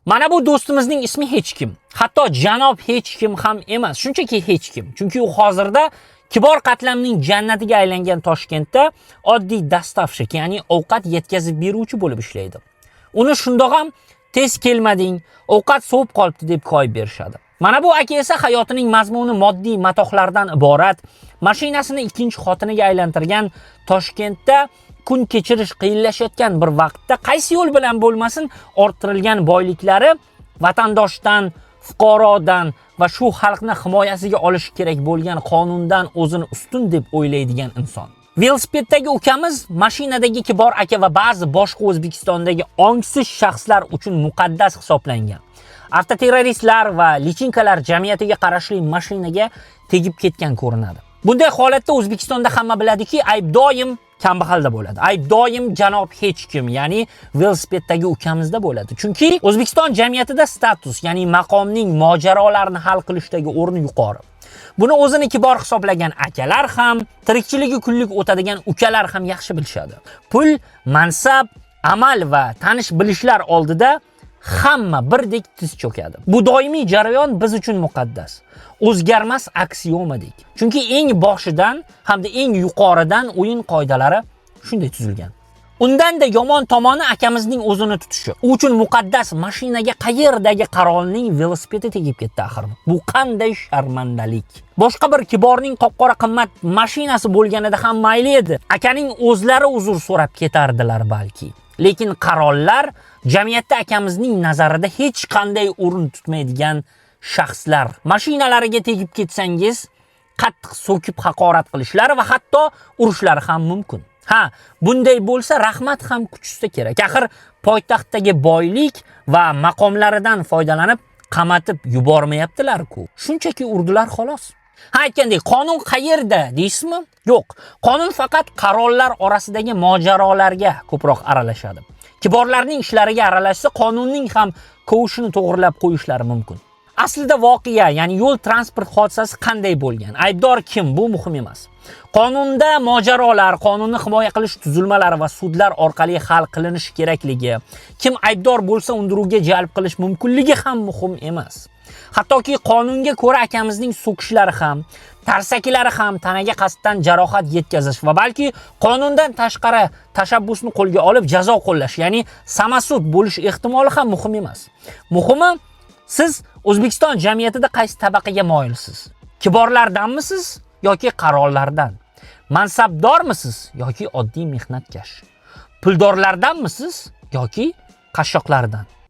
Mana bu do'stimizning ismi hech kim. Hatto janob hech kim ham emas, shunchaki hech kim. Chunki u hozirda kibor qatlamning jannatiga aylangan Toshkentda oddiy доставщик, ya'ni ovqat yetkazib beruvchi bo'lib ishlaydi. Uni shundoq ham tez kelmading, ovqat sovib qolibdi deb koyib berishadi. Mana bu aka esa hayotining mazmuni moddiy matohlardan iborat, mashinasini ikkinchi xotiniga aylantirgan Toshkentda kun kechirish qiyinlashayotgan bir vaqtda qaysi yo'l bilan bo'lmasin orttirilgan boyliklari vatandoshdan, fuqarodan va shu xalqni himoyasiga olish kerak bo'lgan qonundan o'zini ustun deb o'ylaydigan inson. Velosipeddagi ukamiz mashinadagi kibor aka va ba'zi boshqa O'zbekistondagi ongsiz shaxslar uchun muqaddas hisoblangan. Avtoterroristlar va личинка lar jamiyatiga qarashli mashinaga tegib ketgan ko'rinadi. Bunday holatda O'zbekistonda hamma biladiki, ayb doim kambag'alda bo'ladi. Ayb doim janob hech kim, ya'ni velosipeddagi ukamizda bo'ladi. Chunki O'zbekiston jamiyatida status, ya'ni maqomning mojarolarni hal qilishdagi o'rni yuqori. Buni o'zini kibor hisoblagan akalar ham, tirikchiligi kunlik o'tadigan ukalar ham yaxshi bilishadi. Pul, mansab, amal va tanish bilishlar oldida hamma birdek tiz cho'kadi. Bu doimiy jarayon biz uchun muqaddas. O'zgarmas aksiomadek. Chunki eng boshidan hamda eng yuqoridan o'yin qoidalari shunday tuzilgan. Undanda yomon tomoni akamizning o'zini tutishi. U uchun muqaddas mashinaga qayerdagi qarolning velosipedi tegib ketdi axir. Bu qanday sharmandalik. Boshqa bir kiborning qop-qora qimmat mashinasi bo'lganida ham mayli edi. Akaning o'zlari uzr so'rab ketardilar balki. Lekin qarollar jamiyatda akamizning nazarida hech qanday o'rin tutmaydigan shaxslar. Mashinalariga tegib ketsangiz, qattiq so'kib haqorat qilishlari va hatto urishlari ham mumkin. Ha, bunday bo'lsa rahmat ham kutishsa kerak. Axir poytaxtdagi boylik va maqomlaridan foydalanib qamatib yubormayaptilar-ku. Shunchaki urdilar xolos. Ha, aytgandek, qonun qayerda deysizmi? Yo'q. Qonun faqat qarollar orasidagi mojarolarga ko'proq aralashadi. Kiborlarning ishlariga aralashsa, qonunning ham kovushini to'g'rilab qo'yishlari mumkin. Aslida voqea, ya'ni yo'l transport hodisasi qanday bo'lgan? Aybdor kim? Bu muhim emas. Qonunda mojarolar, qonunni himoya qilish tuzilmalari va sudlar orqali hal qilinishi kerakligi, kim aybdor bo'lsa undiruvga jalb qilish mumkinligi ham muhim emas. Hattoki qonunga ko'ra akamizning so'kishlari ham, tarsakilari ham tanaga qasddan jarohat yetkazish va balki qonundan tashqari tashabbusni qo'lga olib jazo qo'llash, ya'ni самосуд bo'lish ehtimoli ham muhim emas. Muhimi, siz O'zbekiston jamiyatida qaysi tabaqaga moyilsiz? Kiborlardanmisiz yoki qarollardan? Mansabdormisiz yoki oddiy mehnatkash? Puldorlardanmisiz yoki qashshoqlardan?